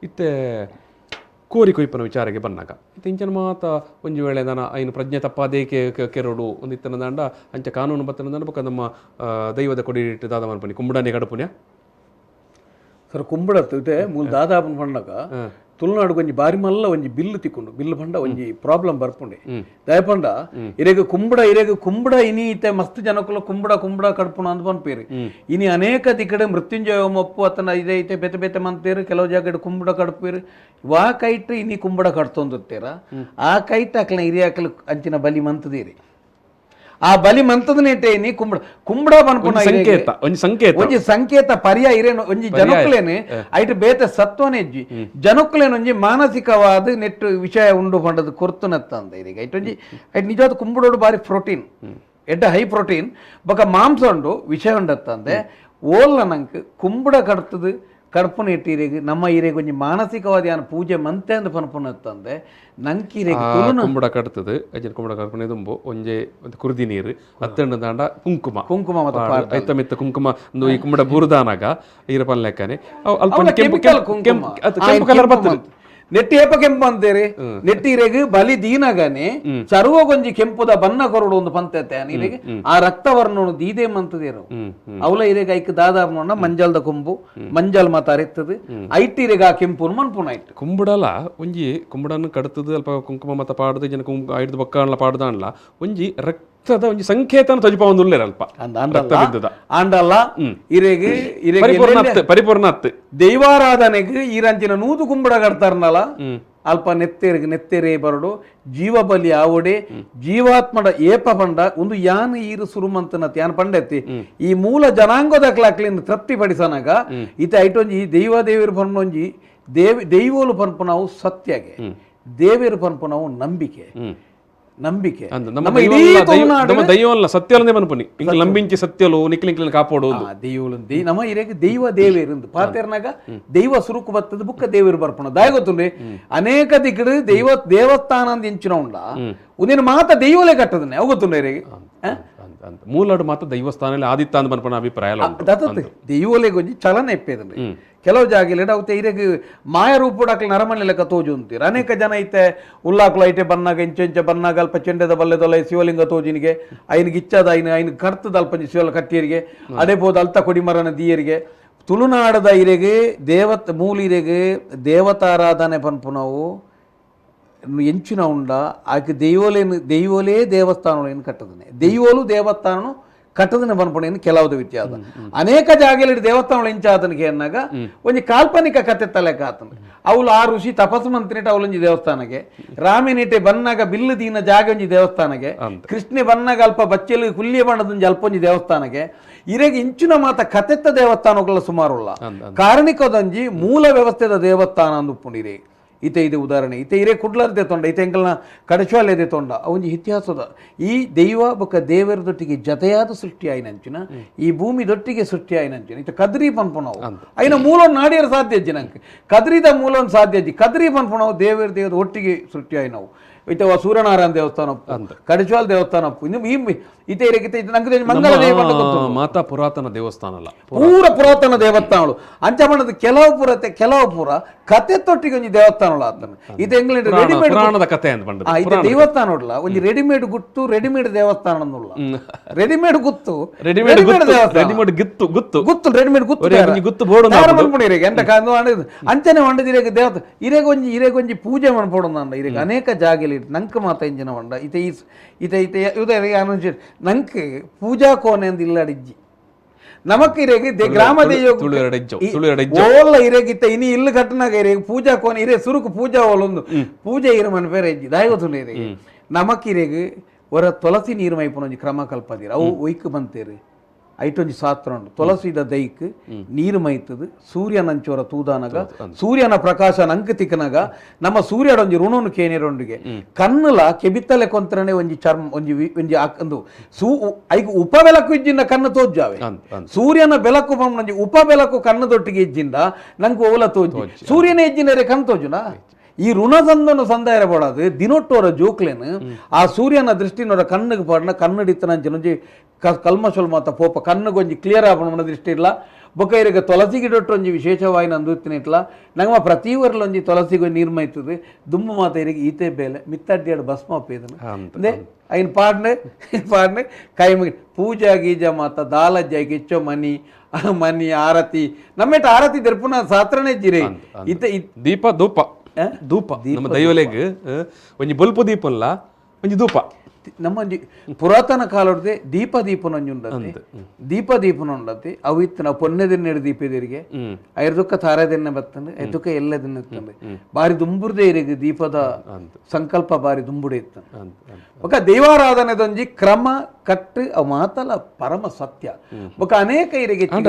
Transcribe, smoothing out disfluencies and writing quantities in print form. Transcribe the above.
ಇತ್ತೆ ಕೋರಿ ಕೊಯ್ಪನ ವಿಚಾರಕ್ಕೆ ಬನ್ನಾಗ ಇತ್ತೆ ಇಂಚಿನ ಮಾತ ಒಂಜಿ ವೇಳೆ ನನ ಐನು ಪ್ರಜ್ಞೆ ತಪ್ಪಾದೇಕೆ ಕೆರೊಡು ಒಂದು ಇತ್ತನ ದಾಂಡ ಅಂಚ ಕಾನೂನು ಬತ್ತನ ದಾಂಡ ಬೊಕ್ಕ ನಮ್ಮ ದೈವದ ಕೊಡಿ ಇಟ್ಟು ದಾದ ಮನ್ಪನಿ ಕುಂಬುಡನೆ ಕಡಪುನ್ಯ ಸರ್ ಕುಂಬಳತ್ತು ಇತ್ತೆ ಮೂಲ ದಾದಾಪನ ಪಂಡಗ ತುಳುನಾಡು ಒಂಜಿ ಬಾರಿ ಮಲ್ಲ ಒಂಜಿ ಬಿಲ್ಲು ತಿಕ್ಕೊಂಡು ಬಿಲ್ಲು ಪಂಡ ಒಂಜಿ ಪ್ರಾಬ್ಲಮ್ ಬರ್ಪುಂಡೆ. ದಯಪಂಡ ಇರೆಗ್ ಕುಂಬಡ, ಇರೆಗ್ ಕುಂಬಡ ಇನಿ ಇತ್ತೆ ಮಸ್ತ್ ಜನಕುಲು ಕುಂಬಡ ಕುಂಬಡ ಕಡ್ಪುಣ ಅಂತ ಪನ್ಪೇರು. ಇನಿ ಅನೇಕ ತಿಕಡೆ ಮೃತ್ಯುಂಜಯ ಹೋಮಪ್ಪು ಅತ್ತನ ಇದೆ ಇತ್ತೆ ಬೇತೆ ಬೇತೆ ಮಂತೇರು ಕೆಲವು ಜಾಗಡ್ ಕುಂಬಡ ಕಡ್ಪೇರು. ವಾ ಕೈಟ್ ಇನಿ ಕುಂಬಡ ಕಡ್ತೊಂದಿರ್ತೀರ ಆ ಕೈಟ್ ಅಕ್ಲ ಹಿರಿಯಾಕಲು ಅಂಚಿನ ಬಲಿ ಮಂತದೀರಿ. ಆ ಬಲಿ ಮಂತದನೇಟೆ ಇನಿ ಕುಂಬಡ ಕುಂಬಡ ಪನ್ಪುನ ಒಂಜಿ ಸಂಕೇತ, ಒಂಜಿ ಸಂಕೇತ, ಒಂಜಿ ಸಂಕೇತ ಪರ್ಯಾಯ ಇರೇನು ಒಂಜಿ ಜನಕುಲೇನೆ ಐಟ್ ಬೇತೆ ಸತ್ವನೇ ಇಜ್ಜಿ. ಜನಕುಲೇನು ಒಂಜಿ ಮಾನಸಿಕವಾದ ನೆಟ್ಟು ವಿಷಯ ಉಂಡು ಪಂಡದು ಕೊರ್ತುನತ್ತಂದ ಇದೀಗ ಐಟ್ ಒಂಜಿ ಐಟ್ ನಿಜವಾದ ಕುಂಬಡೋಡು ಬಾರಿ ಪ್ರೋಟೀನ್ ಎಡ್ಡ ಹೈ ಪ್ರೋಟೀನ್ ಬೊಕ ಮಾಂಸ ಉಂಡು ವಿಷಯ ಉಂಡತ್ತಂದೆ. ಓಲ್ಲ ನಂಕ್ ಕುಂಬಡ ಕಡ್ತದು ಕಡ್ಪುನ ಇಟ್ಟಿರೆಗ್ ನಮ್ಮ ಇರೆಗ್ ಒಂಜಿ ಮಾನಸಿಕವಾದ ಯಾನ್ ಪೂಜೆ ಮಂತೆ ಅಂದ್ ಪನ್ಪುನತ್ತಂದೆ ನಂಕ್ ಇರೆಗ್ ತುಳುನ ಕುಂಬಡ ಕಡ್ತದು ಅಜ್ಜನ ಕುಂಬಡ ಕಡ್ಪುನ ದುಂಬು ಒಂಜೆ ಒಂದು ಕುರ್ದಿ ನೀರು ಅತ್ತಂಡ ದಾಂಡ ಕುಂಕುಮ ಕುಂಕುಮ ಮತ ಪಾಡ್ದು, ಐತ ಮಿತ್ತ ಕುಂಕುಮ ಒಂದು ಈ ಕುಂಬಡ ಬೂರುದಾನಾಗ ಈರ ಪಲ್ಲೆಕ್ಕನೆ ಅವು ಅಲ್ಪ ಅವ್ನ ಒಂಜಿ ಕೆಂಪು ಕೆಮಿಕಲ್ ಕೆಂಪು ಕುಂಕುಮ. ಕೆಂಪು ಅದು ಆ, ಕೆಂಪು ಕಲರ್ ಕೆಂಪು ಬರ್ತದೆ. ಮಂತ್. ನೆಟ್ಟಿ ಏಪ ಕೆಂಪು ಅಂತೀರಿ? ನೆಟ್ಟಿ ಇರೆಗ್ ಬಲಿ ದೀನಗನೆ ಚರುವಗೊಂಜಿ ಕೆಂಪುದ ಬನ್ನ ಕೊರಡು ಒಂದು ಪಂತತೆ ಇರೆಗ್ ಆ ರಕ್ತವರ್ಣನು ದೀದೇ ಮಂತದೇರು. ಹ್ಮ್ ಹ್ಮ್. ಅವಲ ಇರೆಗ್ ಐಕ್ ದಾದಾರ್ನೊಂಡ ಮಂಜಲ್ದ ಕೊಂಬು ಮಂಜಲ್ ಮಾತ ಅರಿತದೆ ಐಟ್ ಇರೆಗ್ ಆ ಕೆಂಪು ಮನ್ಪುನ ಐಟ್. ಕುಂಬುಡಲ ಒಂಜಿ ಕುಂಬುಡನ್ನು ಕಡ್ತದು ಅಲ್ಪ ಕುಂಕುಮ ಮತ ಪಾಡ್ದು ಜನ ಕುಂಕುಮ ಐಡ್ದು ಬೊಕ್ಕನ್ಲ ಪಾಡ್ದಾನ್ಲ ಒಂಜಿ ರಕ್ತದ ಒಂಜಿ ಸಂಕೇತನ ತಜಿಪಾವೊಂದು ಉಲ್ಲೇರ್ ಅಲ್ಪ. ಅಂದ ರಕ್ತ ಬಿದ್ದದ. ಆಂಡಲ್ಲ ಇರೆಗ್ ಇರೆಗ್ ಪರಿಪೂರ್ಣ ಎಲ್ಲೆಲ್ಲೆ ಅತ್ತು, ಪರಿಪೂರ್ಣ ಅತ್ತು. ದೈವಾರಾಧನೆಗೆ ಈರಂಚಿನ ನೂದು ಕುಂಬಡ ಕಡ್ತಾರನಲ್ಲ ಅಲ್ಪ ನೆತ್ತೆರಿಗೆ ನೆತ್ತೆರೇ ಬರಡು ಜೀವ ಬಲಿ ಆವಡೆ ಜೀವಾತ್ಮಡ ಏಪ ಪಂಡ ಒಂದು ಯಾನ್ ಈರು ಸುರುಮಂತನ ಯಾನ್ ಪಂಡೆತ್ತಿ ಈ ಮೂಲ ಜನಾಂಗದ ಕ್ಲಾಕ್ಲಿಂದ ತೃಪ್ತಿ ಪಡಿಸನಾಗ ಇತ ಐಟೊಂಜಿ ಈ ದೈವ ದೇವರು ಪನ್ಪೊಂಜಿ ದೇವಿ ದೈವೋಲು ಪನ್ಪುನವು ಸತ್ಯಗೆ, ದೇವರು ಪನ್ಪುನವು ನಂಬಿಕೆ. ನಂಬಿಕೆ ಅಂದ್ ನಮ್ಮ ನಮ್ಮ ಇಡೀ ದೈವಲ್ಲ ತುಳುನಾಡು ನಮ್ಮ ದೈವಲ್ಲ ಸತ್ಯಲಂದೇ ಮನ್ಪುನಿ ಇಂಕ್ ಲಂಬಿಂಚಿ ಸತ್ಯಲು ನಿಕ್ಲಿಂಕ್ಲಿನ ಕಾಪೋಡು ಒಂದು. ದೈವಲು ನಮ್ಮ ಇರೆಗ್ ದೈವ ದೇವೇರು ಪಾತೆರ್ನಾಗ ದೈವ ಸುರುಕು ಬತ್ತದ ಬುಕ್ಕ ದೇವರು ಬರ್ಪುಣ ದಾಯ ಗೊತ್ತುಂಡ್ರಿ. ಅನೇಕ ದಿಕ್ಕಡು ದೈವ ದೇವಸ್ಥಾನ ಅಂದ್ ಎಂಚಿನ ಉಂಡ ಉಂದಿನ ಮಾತ ದೈವಲೇ ಕಟ್ಟದನೆ ಅವು ಗೊತ್ತುಂಡ್ರಿ ಇರೆಗ್. ಅಂದ್ ಅಂದ್ ಮೂಲಡು ಮಾತ ದೈವಸ್ಥಾನ ಆದಿತ್ತ ಅಂದ್ ಮನ್ಪುನ ಅಭಿಪ್ರಾಯ ಎಲ್ಲ ಉಂಟು. ದತ್ತತೆ ದೈವಲೆಗ್ ಒಂಜಿ ಚಲನೆ ಇಪ್ಪೇದಂಡ್ರಿ ಕೆಲವು ಜಾಗಿಲೆಡ್ ಅವು ಇರೆಗ್ ಮಾಯ ರೂಪುಡಕ್ಲ ನರಮನೆ ಲೆಕ್ಕ ತೋಜು ಅಂತೀರ. ಅನೇಕ ಜನ ಐತೆ ಉಲ್ಲಾಕ್ಲು ಐಟೆ ಬನ್ನಾಗ ಇಂಚ ಇಂಚ ಬನ್ನಾಗ ಅಲ್ಪ ಚೆಂಡೆದ ಬಲ್ಲೆದೊಲ ಶಿವಲಿಂಗ ತೋಜಿನಿಗೆ ಐನಿಗೆ ಇಚ್ಛದ ಐನು ಐನು ಕರ್ತದ ಅಲ್ಪ ಶಿವಲ ಕಟ್ಟಿಯರಿಗೆ ಅದೇ ಬೋದು ಅಲ್ತ ಕೊಡಿಮರನ ದಿಯರಿಗೆ. ತುಳುನಾಡದ ಇರೆಗೆ ದೇವತ್ ಮೂಲಿರೆಗೆ ದೇವತಾರಾಧನೆ ಪನ್ಪುನವು ಎಂಚಿನ ಉಂಡ ಆಕೆ ದೈವೋಲೇನು ದೈವೋಲೇ ದೇವಸ್ಥಾನಗಳೇನು ಕಟ್ಟದನೆ ದೈವೋಲು ದೇವಸ್ಥಾನನು ಕಟ್ಟದನೆ ಪನ್ಪುಣೇನು ಕೆಲವುದು ವ್ಯತ್ಯಾಸ. ಅನೇಕ ಜಾಗದಲ್ಲಿ ದೇವಸ್ಥಾನಗಳು ಎಂಚಾತನಿಗೆ ಅನ್ನಾಗ ಒಂಜಿ ಕಾಲ್ಪನಿಕ ಕತೆ ತಲೆಕ ಆತನ ಅವಳು ಆ ಋಷಿ ತಪಸ್ಸು ಮಂತ್ರಿಟ ಅವಳೊಂಜಿ ದೇವಸ್ಥಾನಕ್ಕೆ, ರಾಮಿನಿಟೆ ಬನ್ನಾಗ ಬಿಲ್ಲು ದೀನ ಜಾಗ ಒಂಜಿ ದೇವಸ್ಥಾನಕ್ಕೆ, ಕೃಷ್ಣೆ ಬನ್ನಾಗ ಅಲ್ಪ ಬಚ್ಚಲು ಕುಲ್ಲಿಯ ಬಣ್ಣದೊಂಜಿ ಅಲ್ಪ ಒಂಜಿ ದೇವಸ್ಥಾನಕ್ಕೆ ಇರೆಗೆ ಇಂಚಿನ ಮಾತ ಕತೆತ್ತ ದೇವಸ್ಥಾನಗಳ ಸುಮಾರುಲ್ಲ. ಕಾರಣಿಕದೊಂಜಿ ಮೂಲ ವ್ಯವಸ್ಥೆದ ದೇವಸ್ಥಾನ ಅಂದುಪ್ಪುಂಡಿರೆ ಇತೆ ಇದೆ ಉದಾಹರಣೆ ಇತೆ ಇರೇ ಕುಡ್ಲರ್ದೆ ತೊಂಡ ಇತೆ ಎಂಕಲ್ನ ಕಡಚುವಾಲೆದೆ ತೊಂಡ ಒಂಜಿ ಇತಿಹಾಸದ ಈ ದೈವ ಬೊಕ್ಕ ದೇವರದೊಟ್ಟಿಗೆ ಜತೆಯಾದ ಸೃಷ್ಟಿ ಆಯಿನಂಚಿನ ಈ ಭೂಮಿ ದೊಟ್ಟಿಗೆ ಸೃಷ್ಟಿ ಆಯಿನಂಚಿನ ಇತ್ತೆ ಕದ್ರಿ ಪನ್ಪುನವು ಐನ ಮೂಲವನ್ನು ನಾಡಿಯರ ಸಾಧ್ಯ ಅಜ್ಜಿ ನಂಗೆ ಕದ್ರಿದ ಮೂಲವನ್ನು ಸಾಧ್ಯ ಅಜ್ಜಿ. ಕದ್ರಿ ಪನ್ಪುನವು ದೇವರ ದೇವದ ಒಟ್ಟಿಗೆ ಸೃಷ್ಟಿ ಆಯಿನವು. ಇತ್ತೆ ವಾ ಸೂರ್ಯನಾರಾಯಣ ದೇವಸ್ಥಾನ ಉಪ್ಪು, ಕಡಚುವಾಲ್ ದೇವಸ್ಥಾನ ಉಪ್ಪು. ಇನ್ನು ಈ ಇತೆ ಇರೆಗೆ ಇತ್ತೆ ನಂಗೆ తెలిసి ಮಂಗಲ ದೇವ ಪಂಡ ಗೊತ್ತುಂಡು. ನಮ್ಮ ಮಾತಾ ಪುರಾತನ ದೇವಸ್ಥಾನ ಅಲ್ಲ? ಪೂರ ಪುರಾತನ ದೇವಸ್ಥಾನಗಳು ಅಂಚ ಬಣ್ಣದ ಕೆಲವು ಪೂರತೆ ಕೆಲವು ಪೂರ ಕತೆ ತೊಟ್ಟಿಗೆ ಒಂಜಿ ದೇವಸ್ಥಾನಗಳು ಆತನ ಇದು ಎಂಗ್ಲೆಂಡ್ ರೆಡಿಮೇಡ್ ಪುರಾಣದ ಕಥೆ ಅಂತ ಪಂಡದು. ಇದು ದೇವಸ್ಥಾನ ಉಡ್ಲ ಒಂಜಿ ರೆಡಿಮೇಡ್ ಗುತ್ತು ರೆಡಿಮೇಡ್ ದೇವಸ್ಥಾನ ಅನ್ನುಲ್ಲ ರೆಡಿಮೇಡ್ ಗುತ್ತು ರೆಡಿಮೇಡ್ ಗುತ್ತು ದೇವಸ್ಥಾನ ರೆಡಿಮೇಡ್ ಗಿತ್ತು ಗುತ್ತು ಗುತ್ತು ರೆಡಿಮೇಡ್ ಗುತ್ತು ಒರೇ ಒಂಜಿ ಗುತ್ತು ಬೋರ್ಡ್ ಒಂದು ತಯಾರು ಹಾಕುದು. ಮನ್ಪುಂಡು ಇರೆಗ್ ಎಂತ ಕಾಂದು ಅಂಡ ಅಂಚನೆ వంಡದ ಇರೆಗ್ ದೇವತ ಇರೆಗ್ ಒಂಜಿ ಇರೆಗ್ ಒಂಜಿ ಪೂಜೆ ಮನ್ಪೊಡು ಇರೆಗ್ ಅನೇಕ ಜಾಗೆಲಿ ನಂಕ್ ಮಾತ ಇಂಜಿನ వంಡ ಇತೆ ಈ ಇತೆ ಇತೆ ಇವೆ ನಂಕ್ ಪೂಜಾ ಕೋಣೆ ಅಂದ್ ಇಲ್ಲಡಿಜ್ಜಿ ನಮಕ್ ಇರೆಗ್ ಗ್ರಾಮ ದೈವ ತುಳುವೆರಡಿಜ್ಜವು, ತುಳುವೆರಡಿಜ್ಜವು. ಓಲ್ಲ ಇರೆಗಿತ್ತ ಇನಿ ಇಲ್ಲು ಕಟ್ಟನಾಗ ಇರೆಗ್ ಪೂಜಾ ಕೋಣೆ ಇರೆ ಸುರುಕು ಪೂಜಾ ಓಲೊಂದು ಪೂಜೆ ಇರು ಮನ್ಪೇರೆ ಇಜ್ಜಿ. ದಾಯ ಗೊತ್ತುಂಡು ಇರೆಗ್ ನಮಕ್ ಇರೆಗ್ ಒರ ತುಳಸಿ ನೀರು ಮೈಪುನ ಒಂಜಿ ಕ್ರಮ ಕಲ್ಪದಿರ ಅವು ಒಯ್ಕ್ ಬಂತೇರು ಐಟೊಂಜಿ ಸಾತ್ರ ಉಂಡು. ತುಳಸಿದ ದೈಕ್ ನೀರು ಮೈತದು ಸೂರ್ಯನಂಚೋರ ತೂದಾನಗ ಸೂರ್ಯನ ಪ್ರಕಾಶ ನಂಕ್ ತಿಕ್ಕನಾಗ ನಮ್ಮ ಸೂರ್ಯಡೊಂಜಿ ಋಣನು ಕೇನಿರೊಂಡಿಗೆ ಕಣ್ಣುಲ ಕೆಬಿತ್ತಲೆ ಕೊಂತ್ರನೆ ಒಂಜಿ ಚರ್ಮ ಒಂಜಿ ಒಂಜಿ ಒಂದು ಸೂ ಐಕ್ ಉಪ ಬೆಳಕು ಇಜ್ಜಿಂದ ಕಣ್ಣು ತೋಜ್ಜಾವೆ. ಅಂದ್ ಅಂದ್. ಸೂರ್ಯನ ಬೆಳಕು ಒಂಜಿ ಉಪ ಬೆಳಕು ಕಣ್ಣು ದೊಟ್ಟಿಗೆ ಇಜ್ಜಿಂದ ನಂಗೆ ಓಲ ತೋಜಿ ಸೂರ್ಯನ ಇಜ್ಜಿನರೆ ಕಣ್ಣು ತೋಜುನಾ. ಈ ಋಣ ಸಂದನು ಸಂದಾಯ ಬೋಡಾದು ದಿನೊಟ್ಟೋರ ಜೋಕ್ಲೇನು ಆ ಸೂರ್ಯನ ದೃಷ್ಟಿನೋರ ಕಣ್ಣಿಗೆ ಪಾಡ್ನ ಕನ್ನಡಿತ್ತನಂಚಿನ ಒಂಜಿ ಕಲ್ಮಶಲ್ ಮಾತ ಪೋಪ ಕಣ್ಣುಗೊಂಜಿ ಕ್ಲಿಯರ್ ಆಪಣ ದೃಷ್ಟಿ ಇಲ್ಲ. ಬೊಕ ಇರೆಗ್ ತುಳಸಿ ಗಿಡೊಟ್ಟು ಒಂಜಿ ವಿಶೇಷವಾಯಿನ ಅಂದುತ್ತಿನಿಟ್ಲ ನಮ್ಮ ಪ್ರತಿ ವರ್ಲೊಂಜಿ ತುಳಸಿಗೆ ನೀರ್ ಮೈತದೆ ದುಂಬು ಮಾತ ಇರೆಗ್ ಈತೆ ಬೇಲೆ ಮಿತ್ತಡ್ಡಿಯಾಡ್ ಭಸ್ಮ ಪೇದನ. ಅಂದ್. ಐನ್ ಪಾಡ್ನೆ ಪಾಡ್ನೆ ಕೈ ಮುಗಿ ಪೂಜಾ ಗೀಜ ಮಾತ ದಾಲಜ್ಜ ಕಿಚ್ಚೋ ಮನಿ ಮನಿ ಆರತಿ ನಮ್ಮೇಟ ಆರತಿ ದೆರ್ಪುನ ಸಾತ್ರನೇ ಜಿರೆ ಇತ್ತೆ ದೀಪ ಧೂಪ ಧೂಪ ನಮ್ಮ ದೈವಲೆಗ್ ಒಂಜಿ ಬೊಲ್ಪು ದೀಪನ್ಲ ಒಂಜಿ ಧೂಪ. ನಮ್ಮ ಒಂಜಿ ಪುರಾತನ ಕಾಲೊಡ್ದೆ ದೀಪ ದೀಪನ ಒಂಜಿ ಉಂಡತೆ, ದೀಪ ದೀಪನ ಉಂಡತೆ. ಅವು ಇತ್ತು ನಾವು ಪೊನ್ನೆ ದಿನ ದೀಪದಿರಿಗೆ ಐರ್ದುಕ್ಕ ತಾರ ದಿನ ಬತ್ತಂಡು, ಐದುಕ್ಕ ಎಲ್ಲ ದಿನ ಇತ್ತಂಡು. ಬಾರಿ ದುಂಬುರ್ದೆ ಇರಿಗೆ ದೀಪದ ಸಂಕಲ್ಪ ಬಾರಿ ದುಂಬುಡೆ ಇತ್ತು. ಅಂದ್ ಅಂದ್. ಬೊಕ ದೈವಾರಾಧನೆದೊಂಜಿ ಕ್ರಮ ಕಟ್ಟು ಅವು ಮಾತಲ ಪರಮ ಸತ್ಯ. ಬೊಕ ಅನೇಕ ಇರಿಗೆ ಆಂಡ